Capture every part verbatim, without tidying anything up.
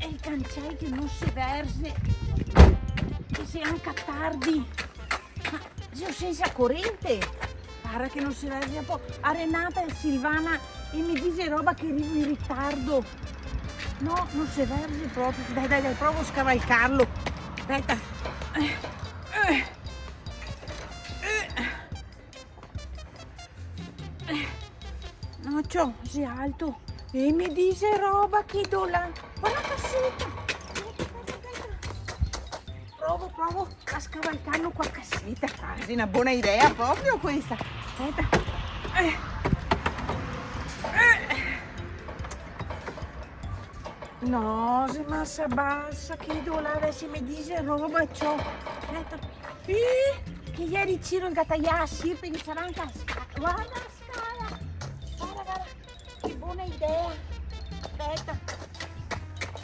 el cancel che no se verze, che xe anca tardi. Ma xe sensa corente. Varda che no se verze po'. A Renata e Silvana e me dixe roba che rivo in ritardo. No, no se verze proprio. Dai, dai, dai, provo a scavalcarlo. Speta. Eh, eh, eh. Eh, no, ciò, xe alto. E me dixe roba che do là. Varda la caseta. Speta, speta, speta. Provo, provo a scavalcarlo co la caseta. Ah, xe na bona idea proprio questa. Speta. Eh. Eh. No, xe masa basa, che do là, deso me dixe roba, ciò. Speta. Ih, che ieri Ciro el ga taià la sirpe, che sarà anca la sca-, varda la scala. Varda, varda. Che bona idea. Speta.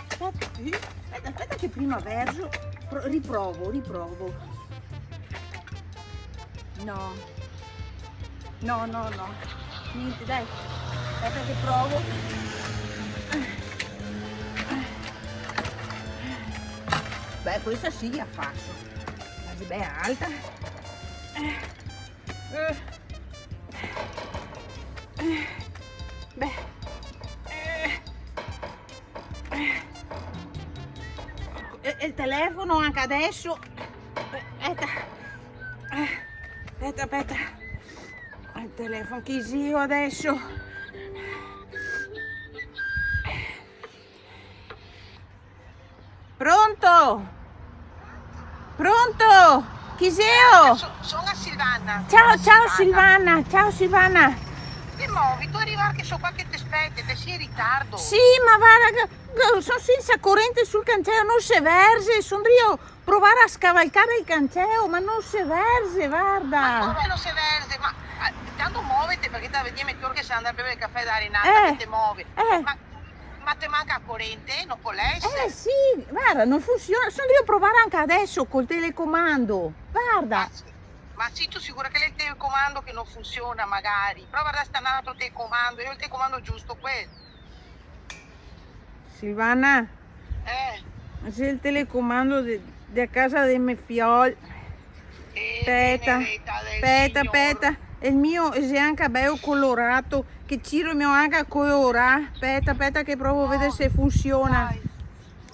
Speta, ih, speta, speta che prima verzo. Pro-, riprovo, riprovo. No. No, no, no. Gnente, dai. Speta che provo. Beh, questa sì, la faso. La xe bela alta. Eh. Eh. Beh. Eh. E, e el telefono anca deso. Speta. Eh, speta, speta. El telefono, chi xeo deso? Pronto? Pronto? Chi xeo? So-, son a Silvana. Ciao, ciao, Silvana. Silvana, ciao Silvana. Te movi, te rivi che so qua che te spete, te si in ritardo. Sì, ma varda che, che so sensa corente sul canceo, no se verze, son drio provar a scavalcar el canceo, ma no se verze, varda. Ma come no se verze? Ma, ah, intanto movete, parché te vedo che te si andà a bever el cafè da Renata, eh, che te movi. Eh. Ma Ma te manca la corente? No pol esser. Eh, sì, varda, no funsiona. Son drio provar anca deso col telecomando. Varda. Ma sì, ma sito sigura che l'è el telecomando che no funsiona, magari? Prova a darghe un altro telecomando, xe el telecomando giusto quel. Silvana? Eh. Xe el telecomando de, de casa de me fiol. Eh, speta, benedeta del Signor. Speta, speta. El mio xe anca beo colorà, che Ciro me lo ga anca colorà. Speta, speta che provo a vedar se funsiona. Dai,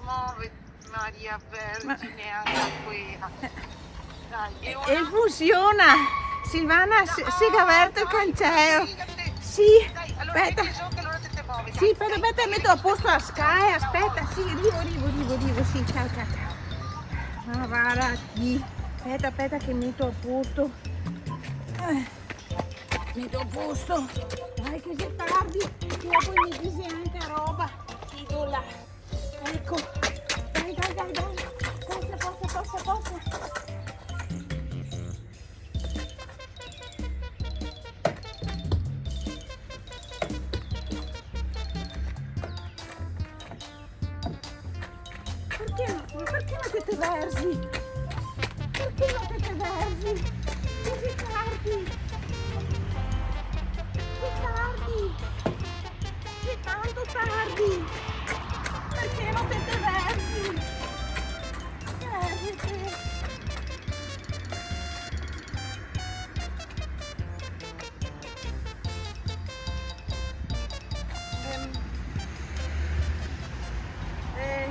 move, Maria Vergine, anca quela. Dai, e ora? E funsiona. Silvana, se, se ga verto el canceo. Dai, dai, dai. Sì, dai, alora, speta. Sì, speta, speta, meto a posto la scala, speta, sì, rivo, rivo, rivo, rivo, sì, ciao, ciao, ciao. Ah, varda ti. Speta, speta che meto a posto. Eh, meto a posto. Dai che xe tardi, che dopo me dixe anca roba. Chiudo là. Eco. Dai, dai, dai, dai. Forza, forza, forza, forza. Parché no, parché no te te verzi? Parché no te te verzi? Cusì tardi! Cusì tardi! Cusì tanto tardi! Parché no te te verzi? Verzite! Ehm, eh,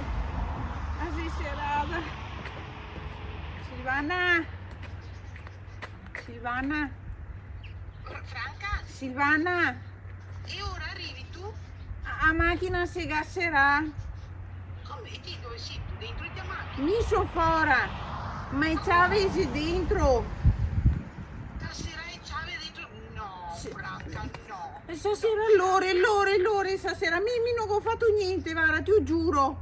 ah, sì, serada. Silvana? Silvana? Franca? Silvana? E ora rivi ti? A, a machina se ga serà. Come? E ti dove sito? Dentro la machina? Mi so fora, ma e ciave xe dentro. Te ga serà e ciave dentro? No, sì. Franca, no. E stasera lore, lore, lore, stasera. Mi, mi no go fato gnente, varda, te lo giuro.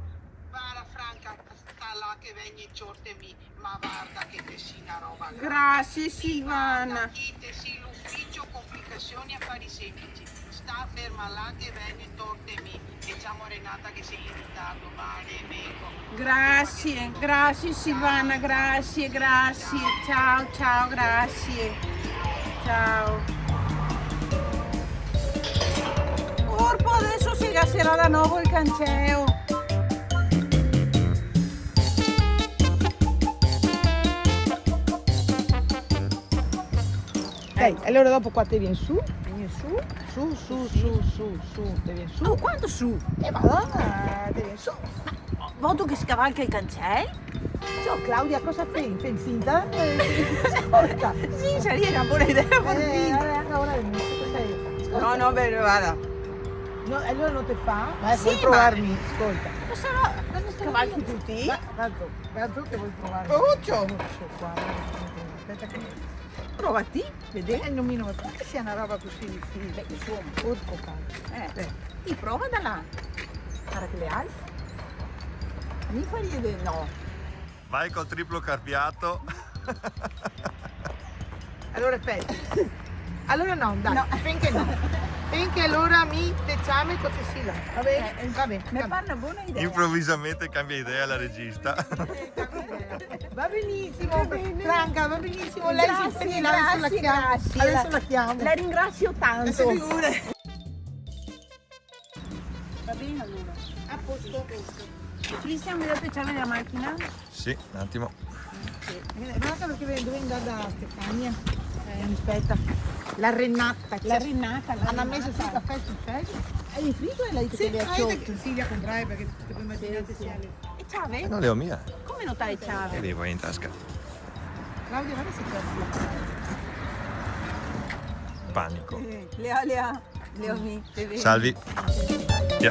Varda, Franca, sta là che vegno e ciorte mi. Ma varda che te si na roba granda. Grasie, Silvana. Varda, ti te si l'uficio complicasion e afari senplici. Sta ferma là che vegno e torte mi. E ciamo a Renata che se in ritardo, vale, veco. Grasie, grasie, Silvana, grasie, grasie. Ciao, ciao, grasie. Ciao. Corpo, deso se ga serà da novo el canceo. Dai, alora dopo qua te vien su, te vien su, su, su, su, su, te vien su. Oh, quanto su? E va là, te vien su. Vuto che scavalca el cancel? Ciò, Claudia, cosa fai? Fai finta? Eh, scolta. Sì, saria una bona idea, far finta. Eh, alora, alora, scolta. No, no, beh, varda. No, alora no te fa? Ma sì, vuoi provarmi? Scolta. Cosa no? Scavalchi tuti? Ma, tanto, tanto che vuoi provarmi? Oh, ciò. Ciò qua, aspetta che... Prova ti, vedi? Eh, no mi no, ma che sia una roba così difficile? Beh, insomma. Porco cane. Eh, ti prova da là. Varda che le alze. Mi faria de no. Vai col triplo carpiato. Alora, aspeta. Alora no, dai, no. Finché no. Finché alora mi te ciamo e cose sì là. Va bene? Eh, eh, va bene, me pare una bona idea. Improvisamente cambia idea la regista. Eh, cambia idea. Va benissimo, va bene. Franca, va benissimo. Lei si fermi là, adesso la chiamo. Grazie, grazie. Adesso la chiamo. La ringrazio tanto. Ma si figuri. Va bene alora. A posto. Cristian, vedete ciave dela machina? Sì, un atimo. Sì. Eh, varda che dove xe andà Stefania. Eh, aspeta. La Renata. La Renata, la Renata. Ga meso su el cafè sul frigo. Xe frito e la dise che le ga ciolto. Sì, sì, sì, la comprae parché te pol imaginar che sia le... E ciave? Eh, no le go mia. Come no te ga ciave? E le go in tasca. Claudia, varda se te la... Panico. Eh, le ga, le ga. Salvi. Via.